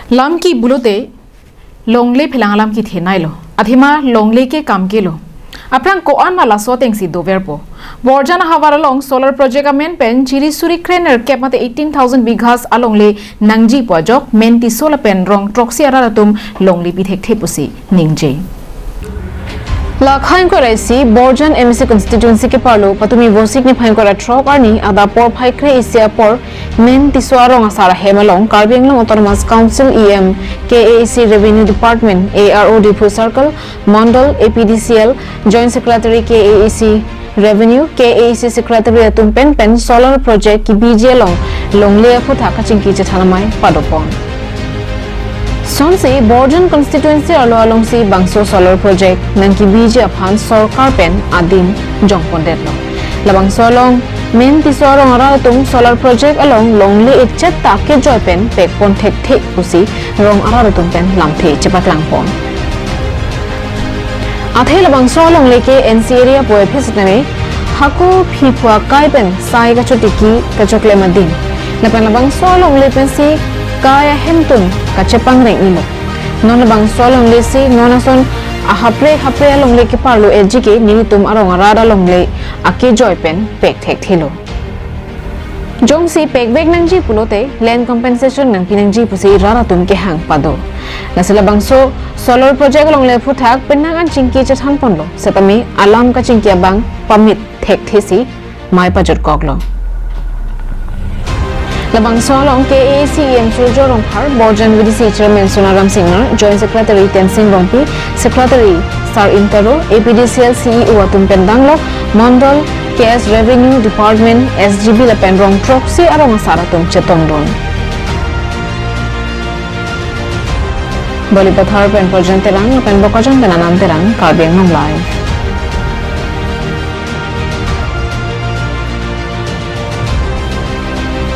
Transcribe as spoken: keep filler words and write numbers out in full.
Lamki pulote longle phelang alam kethenei lo. Athema longle ke kam ke lo. Aphrang ko-an ma laso atengsi doverpo. Borjan ahavar along solar project amen pen chiri suri krenerkep mate eighteen thousand bighas alongle nangjipo ajok men Tisso lapen rong throksi arat atum longle pi thekthe pusi ningje. Lakha ingkoi ra isi Borjan M A C constituency keparlo patumi Vosik niphai ingkoi ra throk arni adap porphai kre-isi apor men Tisso arong asar ahem along Karbi Anglong Autonomous Council E M, K A A C Revenue Department, A R O Diphu Circle, Mondol, A P D C L, Joint Secretary K A A C Revenue, K A A C Secretary atum pen pen solar project kebiji along longle aphuthak kachingki chethan amei padopon. Sonsi Borjan constituency arlo alongsi bangso solar project nangkebiji aphan sorkar pen adim jongpondetlo. Labangso along men Tisso arong arat atum solar project along longle echet ta kejoi pen pekpon thekthe pusi rong arat atum pen lamthe chepaklangpon. Athe labangso alongle ke N C area pu aphi setame hako phi phu akai pen sai kachotiki kachoklem adim. Lapen labangso alongle pensi kai ahemtun kachepangreng-ilo. Non labangso alongle si non ason ahapre hapre alongle keparlo ejike nelitum arong arat alongle akejoi pen pek thekthelo. Jongsi pekvek nangji pulote land compensation nangpi nangji pusi rat atum kehang pado. Lasi labangso solar project alongle aphuthak penang an chingki chethanponlo setame alam kachingki abang pamit thekthesi mei pajutkoklo. Labangso along K A A C E M Surjya Rongphar, Borjan V D C Chairman Sonaram Singnar, Joint Secretary Tensing Rongpi, Secretary Sar Intaro, A P D C L C E O atum pen danglok, Mondol, K S Revenue Department, S G B lapen rong throksi arong asar atum chetongdun. Balipathar pen Projan Terang, pen Bokajan pen Anand Terang, Karbi Anglong Live.